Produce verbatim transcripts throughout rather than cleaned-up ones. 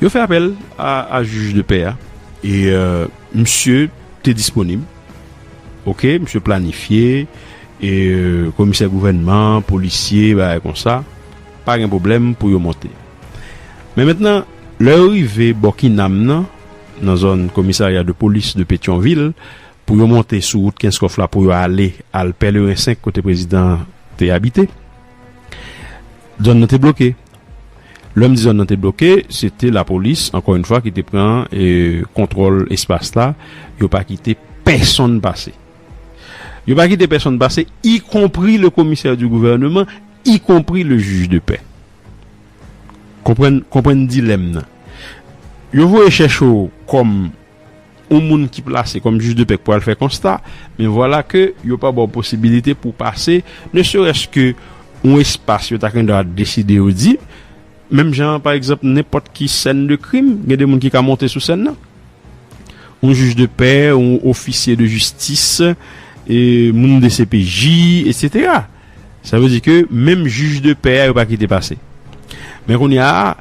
Yo fè apèl a, a jij de pè a. E euh, misye te disponib. Oke, misye planifye. E euh, komisè gouvènman, polisye, bagay konsa. Pa gen pwoblèm pou yo monte. Men mentnan, lè yo rive bò Kinam nan, nan zòn komisarya de polis de Petyonvil, pou yo monte sou wout Kenskòf la, pou yo ale al Pèleren senk kote prezidan te abite, zòn nan te bloke. Lè m di zòn nan te bloke, se te lapolis, ankò yon fwa, ki te pran e, kontwòl espas la. Yo pa kite pèsonn pase. Yo pa kite pèsonn pase, ikonpri le commissaire du gouvernement, ikonpri le jij de pè. Konprann, konprann dilèm nan. Yo voye chèche w kòm yon moun ki plase kòm jij de pè k pral fè konsta, men vwala ke yo pa ba w posibilite pou w pase, ne serait-ce que yon espas yo ta gen dwa deside yo di, menm jan, pa egzanp, nenpòt ki sèn de krim, gen de moun ki ka monte sou sèn nan. Yon jij de pè, yon ofisye de jistis, e moun de C P J, etsetera. Sa vle di ke menm jij de pè a, yo pa kite pase. Men kounye a,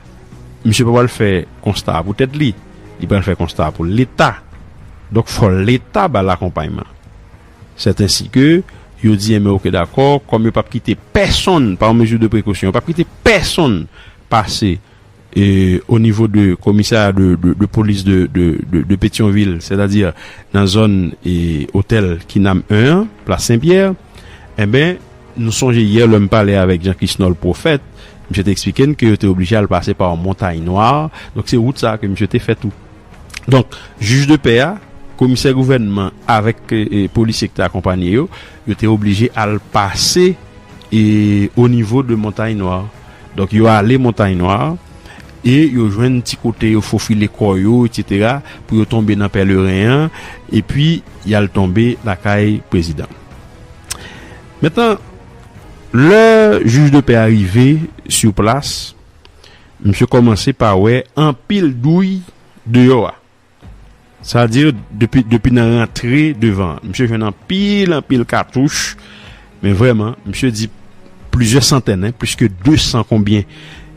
misye pa pral fè konsta a pou tèt li. Li pral fè konsta a pou Leta. Donk, fò Leta ba l akonpayman. Sètensi ke yo di, enben, oke, dakò, kòm yo p ap kite pèsonn, pa yon mezi de prekosyon, yo p ap kite pèsonn pase e, o nivo de komisarya de, de, de polis de, de, de, de Petyonvil, sètadi nan zòn e, otèl Kinam en an, plas Sen Pyè, enben, nou sonje yè lè m pale avèk Jean Chrisnol Prophète, misye te eksplike n ke yo te oblije al pase pa Montay Nwa, donk se wout sa a ke misye te fè tou. Donk, jij de pè a, komisè gouvènman avèk e, e, polisye ki te akonpanye yo, yo te oblije al pase e, o nivo de Montay Nwa. Donk, yo ale Montay Nwa e yo jwenn ti kote yo fofile kò yo, etsetera, pou yo tonbe nan Pèleren an, epi y al tonbe lakay prezidan. Mentnan, lè jij de pè a rive sou plas, misye kòmanse pa wè anpil douy deyò a. Sa di, depi, depi nan rantre devan an, misye jwenn anpil, anpil katouch. Men vrèman, misye di plizyè santèn, en, plis ke de san konbyen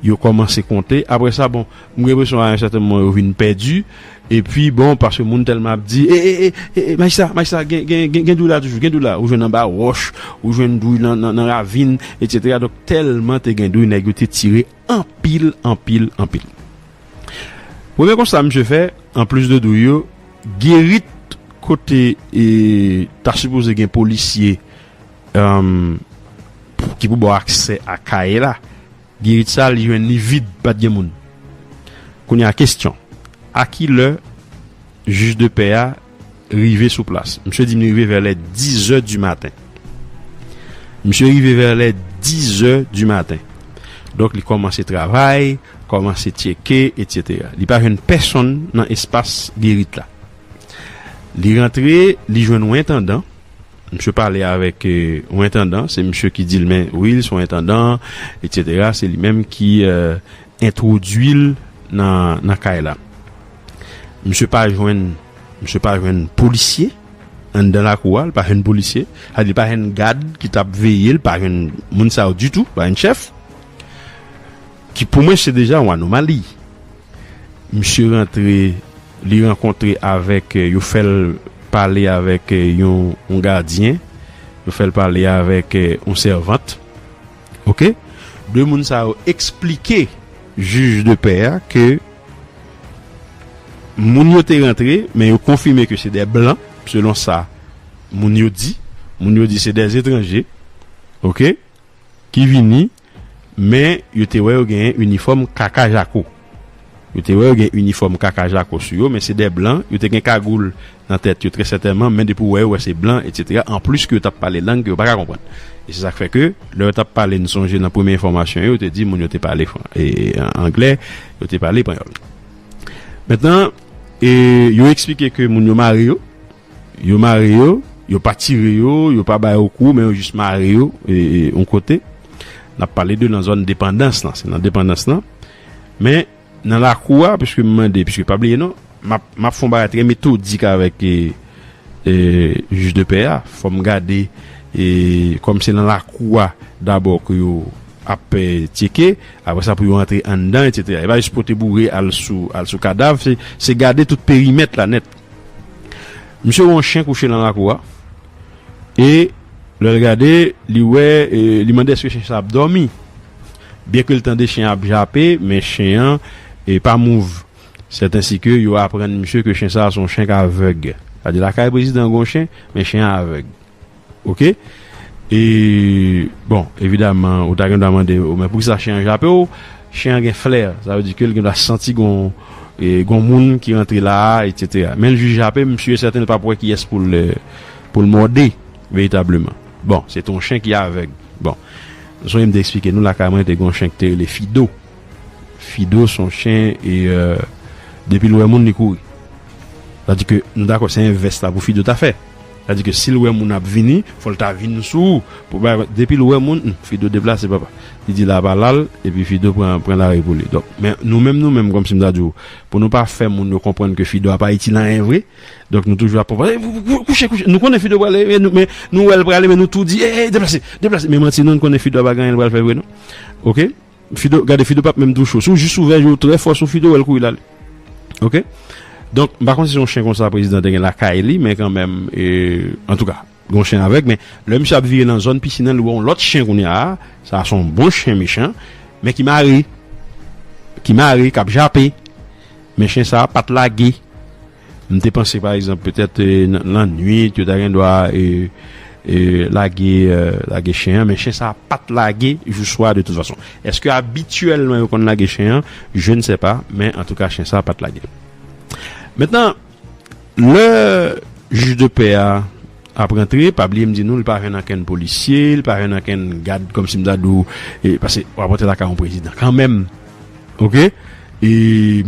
yo kòmanse konte. Apre sa, bon, m gen enpresyon a yon sèten moman yo vin pèdi. Epi, bon, paske moun tèlman ap di, e, e, e, e, e, majistra, majistra, gen, gen, gen, gen douy la toujou, gen douy la. Ou jwenn anba wòch, ou jwenn douy nan, nan, nan ravin, etsetera. Donk, tèlman te gen douy, nèg yo te tire anpil, anpil, anpil. Premye konsta misye fè, anplis de douy yo, gerit kote e, ta sipoze gen polisye, um, ki pou ba w aksè a kay la, gerit sa, li jwenn li vid, pa t gen moun. Kounye a, kesyon, a ki lè jij de pè a rive sou plas? Misye di m li rive vè lè dizè di maten. Misye rive vè lè dizè di maten. Donk, li kòmanse travay, kòmanse tcheke, etsetera. Li pa jwenn pèsonn nan espas gerit la. Li rantre, li jwenn yon entandan. Misye pale avèk e, yon entandan. Se misye ki di l, men wi, l se yon entandan, etsetera. Se li menm ki e, entwodui l nan, nan kay la. Misye pa jwenn, misye pa jwenn polisye anndan lakou a, li pa jwenn polisye. Sa di, li pa jwenn gad ki t ap veye l, pa jwenn moun sa yo ditou, pa jwenn chèf. Ki pou mwen, se deja yon anomali. Misye rantre, li rankontre avèk, e, yo fè l pale avèk e, yon, yon gadyen, yo fè l pale avèk e, yon sèvant. Oke? De moun sa yo eksplike jij de pè a ke moun yo te rantre, men yo konfime ke se de blan, selon sa moun yo di. Moun yo di se de etranje, oke, ki vini, men yo te wè yo genyen inifòm kaka jako. Yo te wè yo gen inifòm kaka jako sou yo, men se de blan, yo te gen kagoul nan tèt yo, trè sètènman, men depi w wè yo, wè se blan, etsetera. Anplis ke yo t ap pale lang ke yo pa ka konprann. E se sa k fè ke, lè yo t ap pale, n sonje nan premye enfòmasyon yo, yo te di moun yo te pale fran-, e, e, an-, anglè, yo te pale panyòl. Mentnan, e, yo eksplike ke moun yo mare yo, yo mare yo, yo pa tire yo, yo pa ba yo kou, men yo jis mare yo, e, e, yon kote. N ap pale de nan zòn Depandans lan, se nan Depandans lan. Men, nan lakou a, piske m mande, piske pa bliye non, m ap, m ap fè yon bagay trè metodik avèk, e, e, jij de pè a. Fò m gade, e, kòm se nan lakou a, dabò ke yo, ap eh, tcheke, apre sa pou yo antre anndan, etsetera. E pa jis pote boure al sou, al sou kadav, se, se gade tout perimèt la nèt. Misye wè yon chen kouche nan lakou a, e lè l gade, li wè, eh, li mande èske chen sa ap dòmi. Byen ke l tande chen ap jape, men chen an eh, pa mouv. Sètensi ke yo aprann misye ke chen sa a se yon chen k avèg. Sa di lakay prezidan gen yon chen, men chen an avèg. Oke? E, bon, evidaman, ou ta gen dwa mande, "O, men poukisa chen an jape w?" Chen an gen flè, sa vle di ke l gen dwa santi gon, e, gon moun ki rantre la a, etsetera. Men l jis jape, m si e sèten l p ap wè kiyès pou l, pou l mòde, veritableman. Bon, se te yon chen ki avèg. Bon, m sonje m te eksplike nou, lakay mwen te gon chen ki te rele Fido. Fido se yon chen, e, euh, depi l wè moun, li kouri. Sa di ke nou dakò, se envès la pou Fido ta fè. Sa di ke si l wè moun ap vini, fò l ta vin sou ou. Pou bay, depi l wè moun, hmm, Fido deplase, papa. Li di la pa la l, epi Fido pran, pran lari pou li. Donk, men nou menm, nou menm, kòmsi m ta di w, pou nou pa fè moun yo konprann ke Fido a pa itil anyen vre, donk nou toujou ap pran, "Eh, kouche, kouche." Nou konnen Fido prale, men nou, men nou wè l prale, men nou tou di, "Eh, eh, deplase, deplase." Men manti, nou, nou konnen Fido a pa gen anyen l pral fè vre, non. Oke? Fido, gade, Fido p ap menm touche w. Si w jis ouvè je w trè fò sou Fido, w wè l kouri l ale. Oke? Donk, m pa konn si se yon chen konsa prezidan te gen lakay li, men kanmenm, e, antouka, gen yon chen avèg, men lè misye ap vire nan zòn pisin nan, li wè yon lòt chen kounye a, sa se yon bon chen mechan, men ki mare, ki mare, k ap jape, men chen sa a pa t lage. M te panse, pa egzanp, petèt, eh, nan, lannwit, yo ta gen dwa, eh, eh, lage, eh, lage chen an, men chen sa a pa t lage jou swa de tout fason. Èske abityèlman yo konn lage chen an? Je ne sais pas, men antouka, chen sa a pa t lage. Mentnan, lè jij de pè a ap rantre, pa bliye m di nou, li pa jwenn ankenn polisye, li pa jwenn ankenn gad, kòmsi m ta di w, eh, paske w ap rantre lakay yon prezidan kanmenm. Oke? E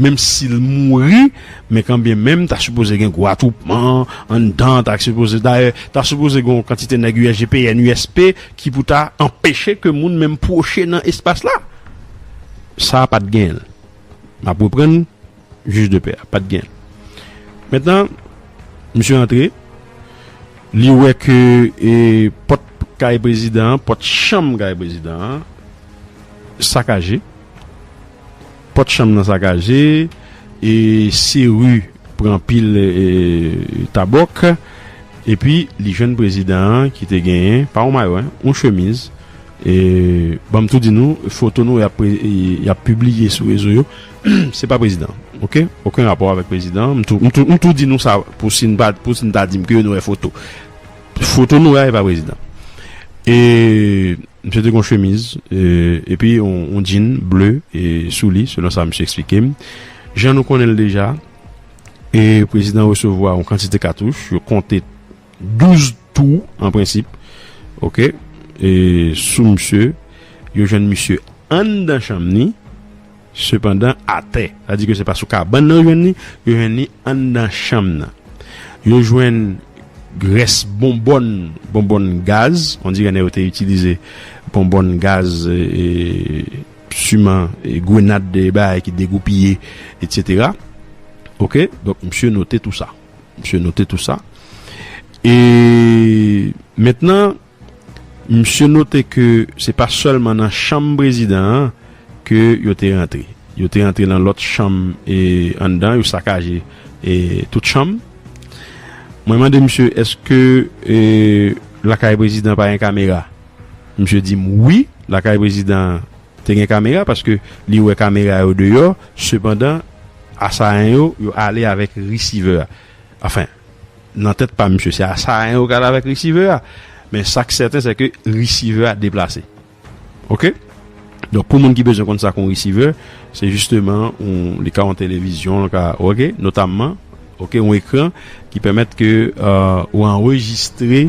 menm si l mouri, men kanmenm, ta sipoze gen gwo atwoupman anndan, ta sipoze, dayè, ta sipoze gen yon kantite nèg U S G P N, U S P, ki pou ta anpeche ke moun menm pwoche nan espas la. Sa a pa t genyen l. M ap reprann, jij de pè a, pa t genyen l. Mentnan, misye rantre, li wè ke, e, pòt kay prezidan an, pòt chanm kay prezidan an, sakaje. Pòt chanm nan sakaje, e seri pran pil, e, tabòk, epi li jwenn prezidan an ki te genyen, pa yon mayo, en, yon chemiz. E, ban m tou di nou, foto nou y ap pre-, e, y ap pibliye sou rezo yo, se pa prezidan, oke? Okenn rapò avèk prezidan. M tou, m tou, m tou di nou sa, pou si n pa, pou si n ta di m ke nou wè foto. Foto nou wè a, e pa prezidan. E, Misye te gen yon chemiz, e, epi yon, yon djin ble, e, sou li, selon sa misye eksplike m. Jan nou konnen l deja, e prezidan resevwa yon kantite katouch, yo konte douz tou, an prensip, oke, e, sou misye, yo jwenn misye anndan chanm ni, sepandan, atè. Sa di ke se pa sou kabann nan yo jwenn li, yo jwenn li anndan chanm nan. Yo jwenn rès bonbòn, bonbòn gaz, on dirait nèg yo te itilize bonbòn gaz, e, e, siman, e, grenad, de bagay ki degoupiye, etsetera. Oke? Donk, misye note tou sa. Misye note tou sa. E mentnan, misye note ke se pa sèlman nan chanm prezidan an ke yo te rantre. Yo te rantre nan lòt chanm, e, anndan, yo sakaje, e, tout chanm. Mwen mande misye, èske, e, lakay prezidan pa gen kamera? Misye di m wi, lakay prezidan te gen kamera, paske li wè kamera yo deyò, sepandan, asayan yo, yo ale avèk risivè a. Anfen, nan tèt pa misye, se asayan yo k al avèk risivè a. Men sa k sèten, se ke risivè a deplase. Oke? Donk, pou moun ki bezwen konn sa k yon risivè, se jisteman yon, li ka yon televizyon, li ka, oke, notamman, oke, yon ekran ki pèmèt ke, euh, ou anrejistre,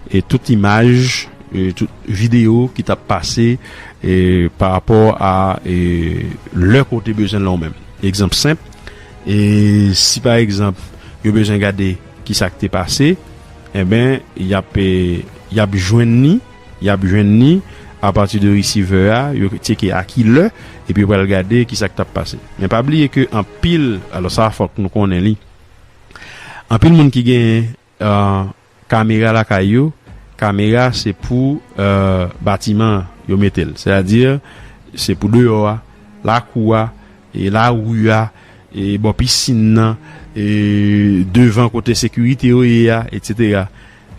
e, tout imaj, e, tout videyo ki t ap pase, e, pa rapò a, e, lè ke w te bezwen l la ou menm. Egzanp senp, e, si pa egzanp, yo bezwen gade kisa k te pase, enben, y ap, e, y ap jwenn ni, y ap jwenn ni apati de risivè a, yo tcheke a ki lè, epi yo pral gade kisa k t ap pase. Men pa bliye ke anpil, alò sa fòk nou konnen li, anpil moun ki gen, euh, kamera lakay yo, kamera se pou, euh, batiman an, yo mete l. Sètadi, se pou deyò a, lakou a, e lari a, e bò pisin nan, e devan kote sekirite yo ye a, etsetera.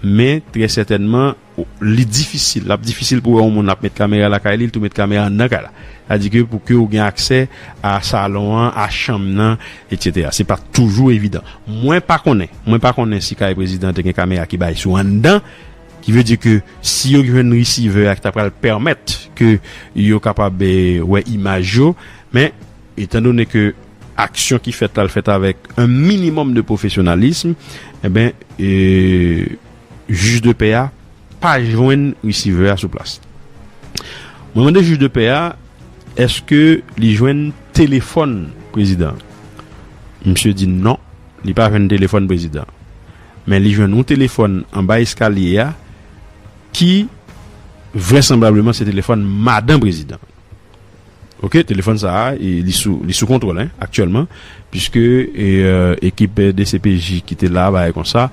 Men, trè sètènman, li difisil. L ap difisil pou wè yon moun ap met kamera lakay li, li tou met kamera anndan kay la. Sètadi ke pou ke ou gen aksè a salon an, a chanm nan, etsetera. Se pa toujou evidan. Mwen pa konnen. Mwen pa konnen si kay prezidan te gen kamera ki bay sou anndan, ki vle di ke si yo jwenn resivè a ki ta pral pèmèt ke yo kapab, eh, wè imaj yo, men etandone ke aksyon ki fèt la, l fèt avèk un minimum de professionnalisme, enben, eh, jij de pè a pa jwenn resivè a sou plas. Mwen mande jij de pè a, èske li jwenn telefòn prezidan? Misye di non, li pa jwenn telefòn prezidan. Men li jwenn yon telefòn anba eskalye a ki vrèsanblableman se telefòn madan prezidan. Ok, telefòn sa a, e, li sou, li sou kontwòl, en, aktyèlman, piske, e, euh, ekip D C P J ki te la, bagay konsa,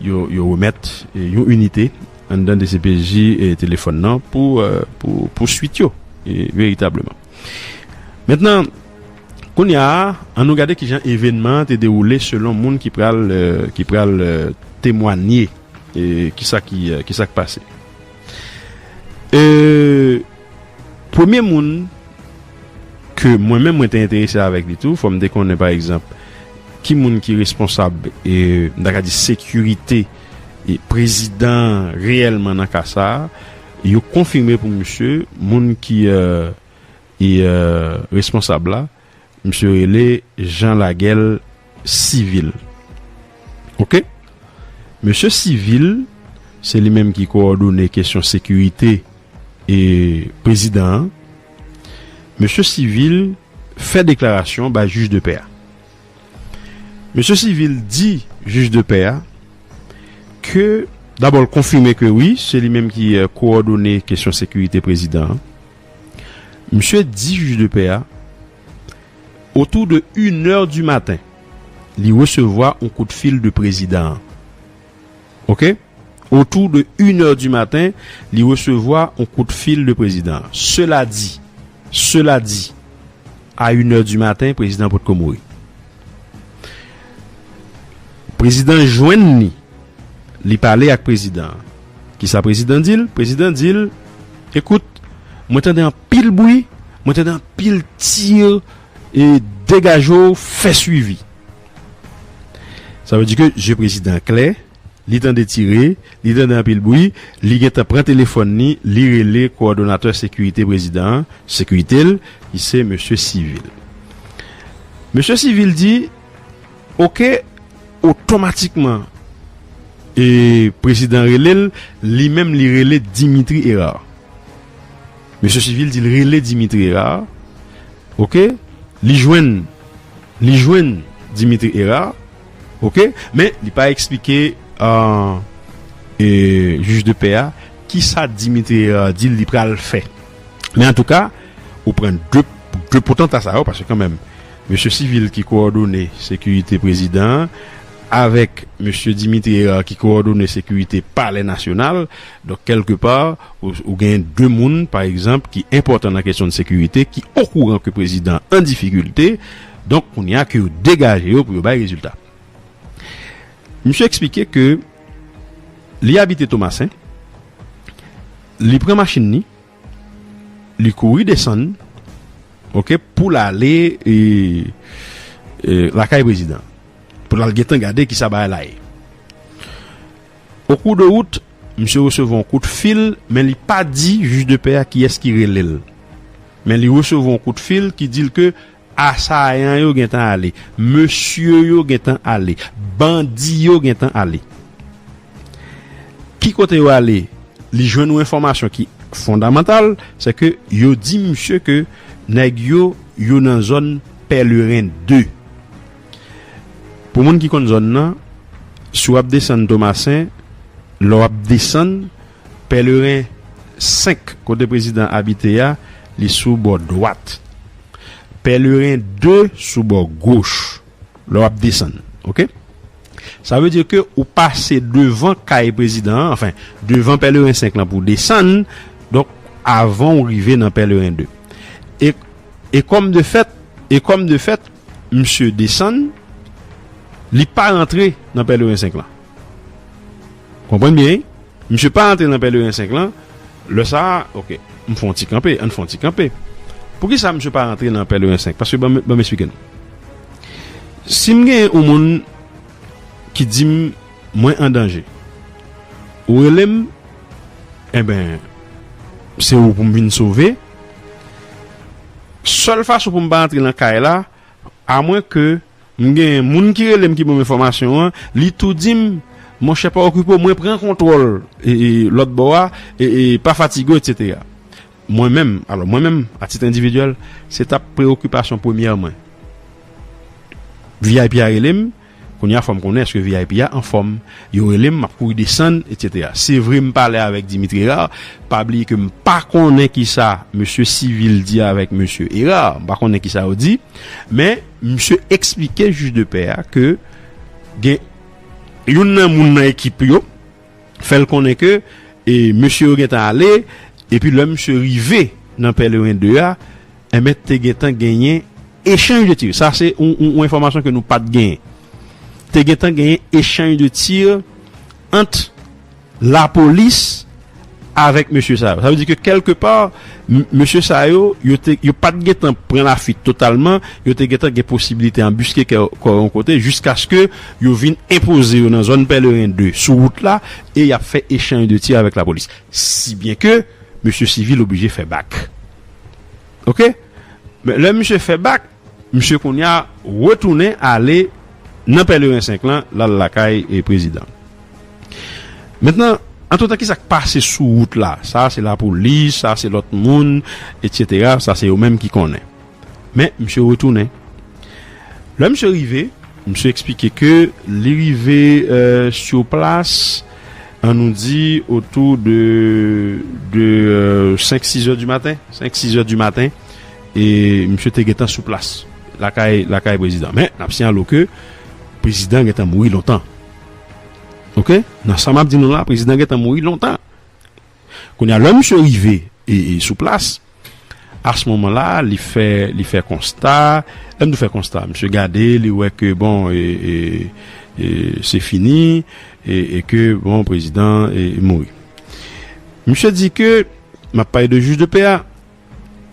yo, yo remèt, e, yon inite anndan D C P J, e, telefòn nan pou, euh, pou, pou swit yo, e, veritableman. Mentnan, kounye a, ann nou gade kijan evènman an te dewoule selon moun ki pral, euh, ki pral, euh, temwanye, e, kisa ki, euh, kisa k pase. Euh, Premye moun ke mwen menm mwen te enterese avèk li tou, fò m te konnen, pa egzanp, ki moun ki responsab, e, m ta ka di, sekirite, e, prezidan an reyèlman nan ka sa a, yo konfime pou misye, moun ki, euh, e, euh, responsab la, misye rele Jean Laguel Civil. Ok? Mesye Civil, se li menm ki kowòdone kesyon sekirite e prezidan an. Mesye Civil fè deklarasyon bay jij de pè a. Mesye Civil di jij de pè a ke, dabò, l konfime ke wi, se li menm ki, euh, kowòdone kesyon sekirite prezidan an. Misye di jij de pè a, autour de une heure du matin, li resevwa yon kout fil de prezidan an. Ok? Autour de une heure du matin, li resevwa yon kout fil de prezidan an. Cela dit, cela dit, à une heure du matin, prezidan an potko mouri. Prezidan jwenn li, li pale ak prezidan an. Kisa prezidan di l? Prezidan di l, ekout, mwen tande anpil bri, mwen tande anpil tir, e degaje w, fè swivi. Sa vle di ke je prezidan klè, li tande tire, li tande anpil bri, li gentan pran telefòn li, li rele kowòdonatè sekirite prezidan an, sekirite l, ki se mesye Civil. Mesye Civil di, ok, otomatikman, e prezidan rele l, li menm li rele Dimitri Hérard. Mesye Civil di l rele Dimitri Hérard, ok, li jwenn, li jwenn Dimitri Hérard, ok, men li pa eksplike, euh, e, jij de pè a, kisa Dimitri Hérard di l li pral fè. Men antouka, ou pran de, de potanta sa yo, paske kanmenm, mesye Civil ki kowòdone sekirite prezidan an, avèk mesye Dimitri Hérard ki kowòdone sekirite Palè Nasyonal, donk, kèlkepa, ou, ou gen de moun, pa egzanp, ki enpòtan nan kesyon de sekirite, ki okouran ke prezidan an difikilte, donk, kounye a ke yo degaje yo pou yo bay rezilta. Misye eksplike ke li abite Tomasen, li pran machin li, li kouri desann, ok, pou l ale, e, e, lakay prezidan, pou l al gentan gade kisa bagay la ye. Au cours de route, misye resevwa yon kout fil, men li pa di jij de pè a kiyès ki rele l. Men li resevwa yon kout fil ki di l ke asayan yo gentan ale, mesye yo gentan ale, bandi yo gentan ale. Ki kote yo ale? Li jwenn yon enfòmasyon ki fondamantal, se ke yo di misye ke nèg yo, yo nan zòn Pèleren de. Pou moun ki konn zòn nan, si w ap desann Tomasen, lè w ap desann, Pèleren senk, kote prezidan abite a, li sou bò dwat. Pèleren de sou bò goch, lè w ap desann, ok? Sa vle di ke ou pase devan kay prezidan an, anfen, devan Pèleren senk lan pou w desann, donk, avan w rive nan Pèleren de. E, e kòm de fèt, e kòm de fèt, misye desann, li pa rantre nan Pèleren senk lan. Konprann byen, wi? Misye pa rantre nan Pèleren senk lan. Lè sa a, oke, m fè yon ti kanpe, ann fè yon ti kanpe. Poukisa misye pa rantre nan Pèleren senk? Paske ban m, ban m eksplike nou. Si m gen yon moun ki di m, mwen an danje, ou rele m, enben, se ou pou m vin sove. Sèl fason pou m pa rantre nan kay la, amwen ke m gen moun ki rele m ki ban m enfòmasyon an, li tou di m, monchè, pa okipe w, mwen pran kontwòl, e, e, lòt bò a, e, e, pa fatige w, etsetera. Mwen menm, alò, mwen menm, a tit endividyèl, se t ap preyokipasyon premyè mwen. V I P a rele m, kounye a fò m konnen èske V I P a anfòm. Yo rele m, m ap kouri desann, etsetera. Se vre, m pale avèk Dimitri Hérard, pa bliye ke m pa konnen kisa mesye Civil di avèk mesye Hérard, m pa konnen kisa yo di, men misye eksplike jij de pè a ke gen youn nan moun nan ekip yo fè l konnen ke, e, mesye yo gentan ale, epi lè misye rive nan Pèleren de a, enben, te gentan genyen echanj de tir. Sa se yon, yon, yon enfòmasyon ke nou pa t genyen. Te gentan genyen echanj de tir ant lapolis avèk mesye sa yo. Sa vle di ke kèlkepa, m-, mesye sa yo, yo te, yo pa t gentan pran lafwit totalman, yo te gentan gen posibilite anbiske kò, kò yon kote, jiskaske yo vin enpoze yo nan zòn Pèleren de sou wout la, e y ap fè echanj de tir avèk lapolis. Si byen ke mesye Civil oblije fè bak. Oke? Men lè misye fè bak, misye kounye a retounen ale nan Pèleren senk lan, l al lakay, e, prezidan. Mentnan, antretan, kisa k pase sou wout la? Sa se lapolis, sa se lòt moun, etsetera. Sa se yo menm ki konnen. Men, misye retounen. Lè misye rive, misye eksplike ke li rive, euh, sur place, ann nou di, otou de, de, euh, senk, sis è di maten, senk, sis è di maten, e misye te gentan sou plas, lakay, lakay prezidan. Men, n ap siyale ke prezidan gentan mouri lontan. Oke? Nan sa m ap di nou la, prezidan gentan mouri lontan. Kounye a, lè misye rive e, e sou plas, a se moman la, li fè, li fè konsta, lè m di fè konsta, misye gade, li wè ke, bon, e, e, e, se fini, e, e ke, bon, prezidan, e, mouri. Misye di ke, m ap pale de jij de pè a,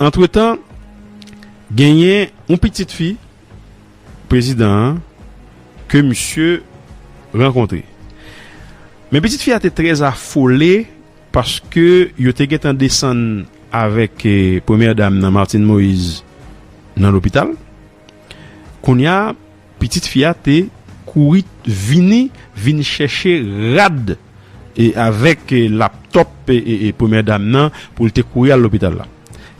antretan, genyen yon pitit fi prezidan an ke misye rankontre. Men pitit fi a te trè afole paske yo te gentan desann avèk, eh, premyè dam nan, Martine Moïse, nan lopital. Kounye a, pitit fi a te kouri vini, vin chèche rad, e avèk, eh, laptòp, e, e, e premyè dam nan pou l te kouri al lopital la.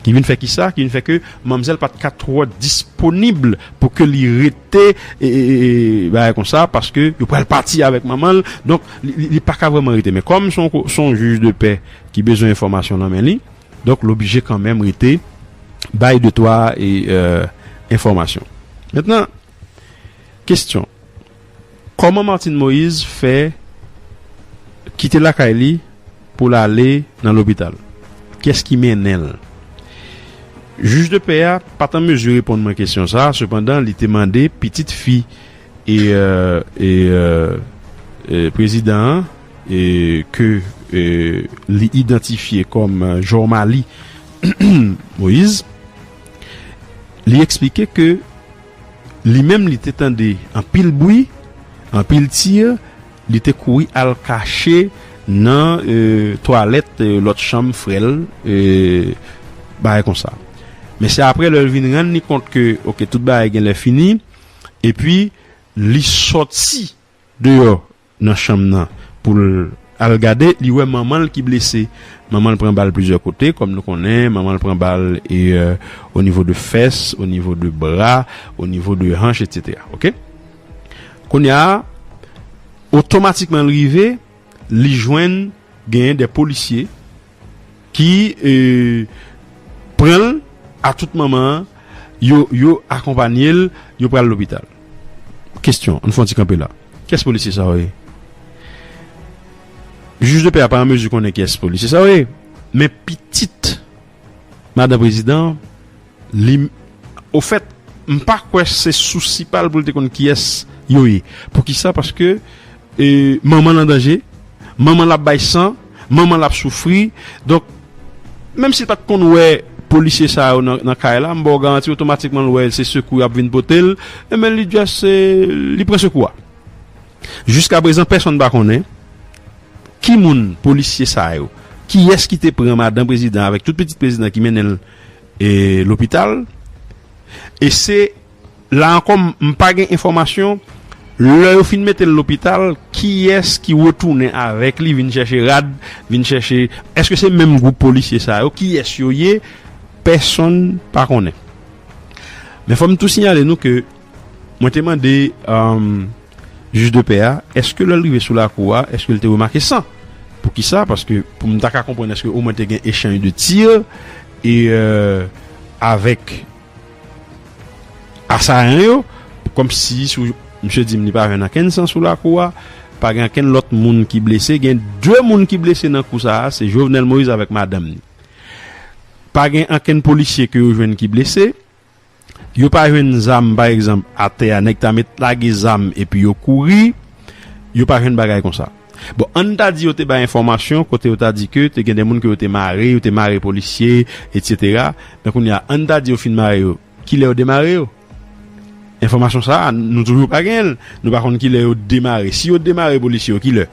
Ki vin fè kisa? Ki vin fè ke manmzèl pa t ka twò disponib pou ke li rete, e, e, e, e bagay konsa, paske yo pral pati avèk manman l. Donk, li, li, li pa ka vrèman rete. Men kòm se yon ko-, se yon jij de pè ki bezwen enfòmasyon nan men li, donk, l oblije kanmenm rete bay de twa, e, euh, enfòmasyon. Mentnan, kesyon. Kòman Martine Moïse fè kite lakay li pou l ale nan lopital? Kiyès ki mennen l? Jij de pè a pa t an mezi reponn mwen kesyon sa a, sepandan, li te mande pitit fi e, euh, e, euh, e prezidan an, e ke, e, li idantifye kòm, euh, Jormalie Moïse, li eksplike ke li menm, li te tande anpil bri, anpil tir, li te kouri al kache nan, e, twalèt, e, lòt chanm frè l, e, bagay konsa. Men se apre lè l vin rann li kont ke, oke, tout bagay genlè fini, epi li sòti deyò nan chanm nan pou l al gade, li wè manman l ki blese. Manman l pran bal plizyè kote, kòm nou konnen, manman l pran bal e, euh, o nivo de fès, o nivo de bra, o nivo de hanch, etsetera. Oke? Kounye a, otomatikman l rive, li jwenn genyen de polisye ki, e, pran l a tout moman, yo, yo akonpaye l, yo pral lopital. Kesyon, ann fè yon ti kanpe la. Kiyès polisye sa yo ye? Jij de pè a pa an mezi konnen kiyès polisye sa yo ye, men pitit madan prezidan, li, ofèt, m pa kwè se sousi pa l pou l te konn kiyès yo ye. Poukisa? Paske, e, manman l an danje, manman l ap bay san, manman l ap soufri. Donk, menm si l pa t konn wè polisye sa yo nan, nan kay la, m ba w garanti otomatikman l wè se sekou y ap vin pote l, enben li just, e, li pran sekou a. Jiskaprezan, pèsonn pa konnen ki moun polisye sa yo, kiyès ki te pran madan prezidan avèk tout pitit prezidan ki mennen l, e, lopital. E se la ankò, m, m pa gen enfòmasyon, lè yo fin mete l lopital, kiyès ki retounen avèk li, vin chèche rad, vin chèche, èske se menm gwoup polisye sa yo, kiyès yo ye, pèsonn pa konnen. Men fò m tou siyale nou ke mwen te mande, um, jij de pè a, èske lè l rive sou lakou a, èske l te remake san? Poukisa? Paske pou m ta ka konprann èske omwen te gen echanj de tir e, euh, avèk asayan yo, kòmsi sou, misye di m li pa jwenn ankenn san sou lakou a, pa gen ankenn lòt moun ki blese, gen de moun ki blese nan kou sa a, se Jovenel Moïse avèk madanm ni. Pa gen ankenn polisye ke yo jwenn ki blese, yo pa jwenn zam, pa egzanp, atè a, nèg ta met lage zam epi yo kouri, yo pa jwenn bagay konsa. Bon, ann ta di yo te bay enfòmasyon kote yo ta di ke te gen de moun ke yo te mare, yo te mare polisye, etsetera. Men kounye a, ann ta di yo fin mare yo, kilè yo demare yo? Enfòmasyon sa a, nou toujou pa genyen l. Nou pa konn kilè yo demare. Si yo demare polisye yo, kilè?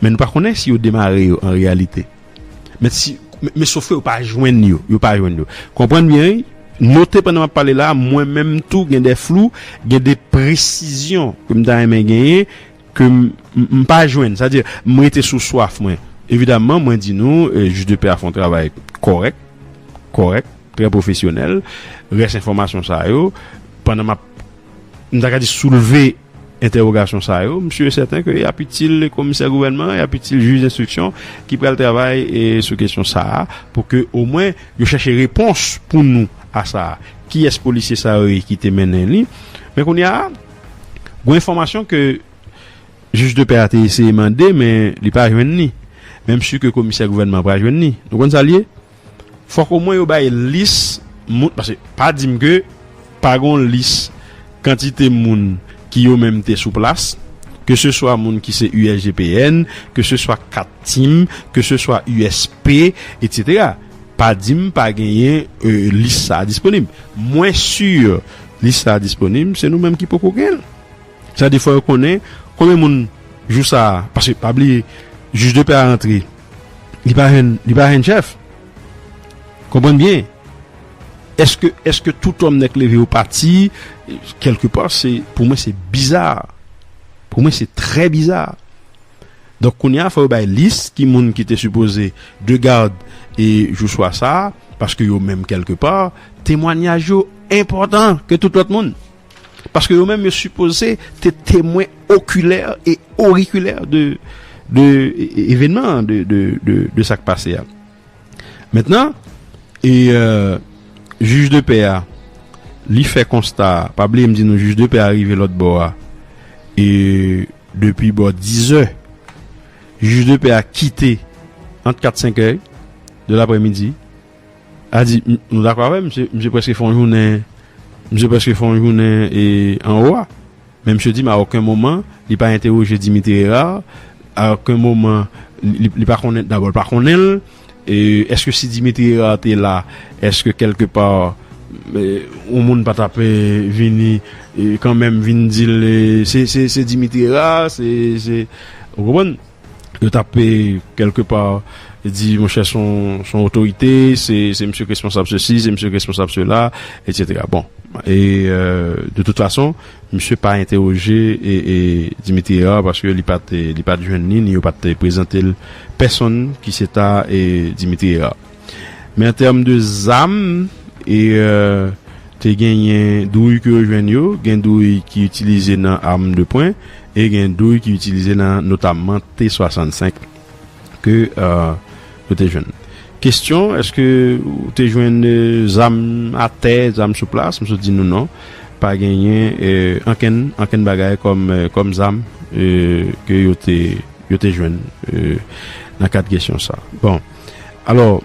Men nou pa konnen si yo demare yo an reyalite. Men si, men, men sof ke yo pa jwenn yo, yo pa jwenn yo. Konprann byen, wi. Note pandan m ap pale la, mwen menm tou gen de flou, gen de presizyon ke m ta renmen genyen, ke m, m, m pa jwenn. Sa di, m rete sou swaf mwen. Evidaman, mwen di nou, e, jij de pè a fè yon travay kòrèk, kòrèk, trè pwofesyonèl. Rès enfòmasyon sa yo, pandan m ap, m ta ka di soulve entèwogasyon sa yo, m si e sèten ke y ap itil komisè gouvènman, y ap itil jij enstriksyon ki pral travay, e, sou kesyon sa a, pou ke omwen yo chèche repons pou nou a sa a. Kiyès polisye sa yo ye ki te mennen li? Men kounye a, gen enfòmasyon ke jij de pè a te eseye mande, men li pa jwenn li. Men m si ke komisè gouvènman pa jwenn li. Nou konn sa l ye? Fòk omwen yo bay lis moun, paske pa di m ke pa gon lis kantite moun ki yo menm te sou plas, ke se swa moun ki se U S G P N, ke se swa kat tim, ke se swa U S P, etsetera. Pa di m pa genyen, e, lis sa a disponib. Mwen si lis sa a disponib, se nou menm ki poko genyen l. Sa di fò yo konnen konbyen moun jou sa a, paske pa bliye, jij de pè a rantre, li pa jwenn, li pa jwenn chèf. Konprann byen. Èske, èske tout òm nèk leve yo pati? Kèlkepa, se, pou mwen, se biza. Pou mwen, se trè biza. Donk, kounye a, fò yo bay lis ki moun ki te sipoze de gad e jou swa sa a, paske yo menm, kèlkepa, temwanyaj yo enpòtan ke tout lòt moun. Paske yo menm, yo sipoze te temwen okilè e orikilè de, de e-, e-, evenman, de, de, de, de sa k pase a. Mentnan, e, euh, jij de pè a, li fè konsta, pa bliye m di nou, jij de pè a rive lòt bò a, e depi bò diz è, jij de pè a kite ant kat senk è de laprèmidi. A di, m-, nou dakò avè m, misye, misye prèske fè yon jounen, misye prèske fè yon jounen, e, anwo a. Men misye di m, a okenn moman, li pa entèwoje Dimitri Hérard, a okenn moman, li, li pa konnen, dabò, li pa konnen l. E, èske si Dimitri Hérard te la, èske kèlkepa, e, yon moun pa t ap, e, vini, e, kanmenm vin di l, e, se, se, se Dimitri Hérard, se, se, ou konprann? Yo t ap, e, kèlkepa di, monchè, se yon, se yon otorite, se, se misye k responsab sesi, se misye k responsab sela, etsetera. Bon, e, euh, de tout fason, misye pa entèwoje, e, e, Dimitri Hérard, paske li pa t, li pa t jwenn li, ni yo pa t prezante l pèsonn ki se ta, e, Dimitri Hérard. Men an tèm de zam, e, euh, te genyen dwouy ke yo jwenn yo, gen dwouy ki itilize nan arm de poing, e gen dwouy ki itilize nan notamman T swasannsenk ke, euh, yo te jwenn. Kesyon, èske ou te jwenn, euh, zam atè, zam sou plas? M sot di nou non. Pa genyen, euh, ankenn, ankenn bagay kòm, euh, kòm zam, euh, ke yo te, yo te jwenn, euh, nan kad kesyon sa. Bon. Alò,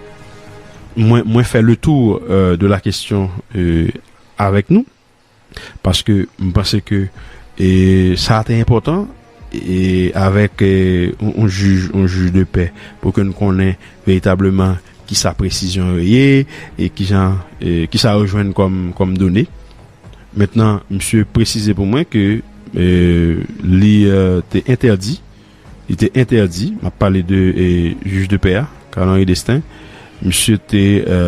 mwen, mwen fè le tour, euh, de la question, euh, avèk nou, paske m panse ke, e, sa te enpòtan, e, avèk, e, yon, yon jij, yon jij de pè, pou ke n konnen veritableman kisa presizyon yo ye, e kijan, e, kisa yo jwenn kòm, kòm done. Mentnan, misye presize pou mwen ke, e, li, e, te entèdi, li te entèdi, m ap pale de, e, jij de pè a, Carl Henry Destin, misye te, e,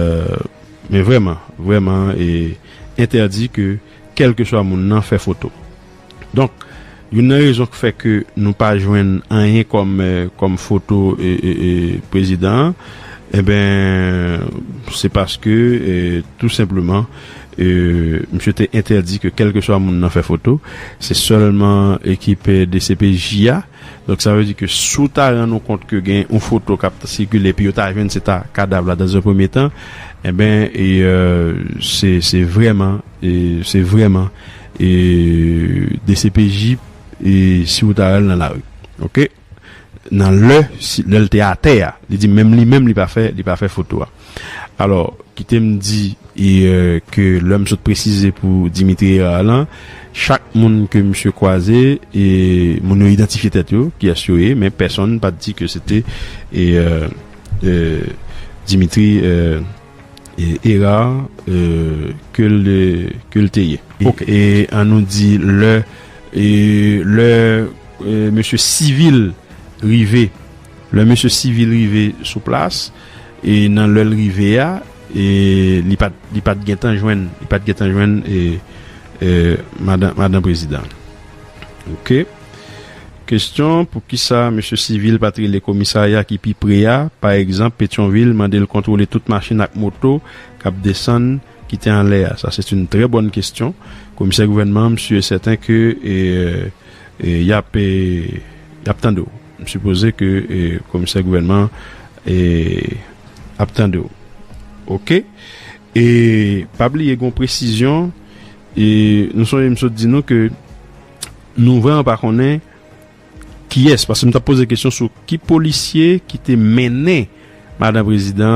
men vrèman, vrèman, e, entèdi ke kèlkeswa moun nan fè foto. Donk, youn nan rezon k fè ke nou pa jwenn anyen kòm, e, kòm foto, e, e, e, prezidan an, enben, se paske, e, tou senpleman, e, misye te entèdi ke kèlkeswa moun nan fè foto. Se sèlman ekip, e, D C P J a. Donk, sa vle di ke si w ta rann ou kont ke gen yon foto k ap sikile, epi yo ta jwenn se ta kadav la, dans un premier temps, enben, e, e, se, se vrèman, e, se vrèman, e, D C P J, e, si w ta wè l nan lari. Oke? Nan lè, si, lè l te atè a, li di menm li menm, li pa fè, li pa fè foto a. Alò, kite m di, e, e, ke lè m sot presize pou Dimitri Hérard lan, chak moun ke misye kwaze, e, moun yo idantifye tèt yo, kiyès yo ye, men pèsonn pa t di ke se te, e, e, e, Dimitri, e, e, Hérard, e, ke l, ke l te ye. E, oke. E ann nou di lè, e, lè, e, mesye Civil rive, lè mesye Civil rive sou plas, e nan lè l rive a, e li pa t, li pa t gentan jwenn, li pa t gentan jwenn, e, e, madan, madan prezidan. Oke. Kesyon, poukisa mesye Civil pa t rele komisarya ki pi pre a, pa egzanp, Petyonvil, mande l kontwole tout machin ak moto k ap desann, ki te anlè a? Sa, se yon trè bòn kesyon. Komisè gouvènman, m si e sèten ke, e, e, y ap, e, y ap tande w. M sipoze ke, e, komisè gouvènman, e, ap tande w. Oke? E pa bliye, gen yon presizyon, e nou sonje m sot di nou ke nou vrèman pa konnen kiyès, paske m t ap poze kesyon sou ki polisye ki te mennen madan prezidan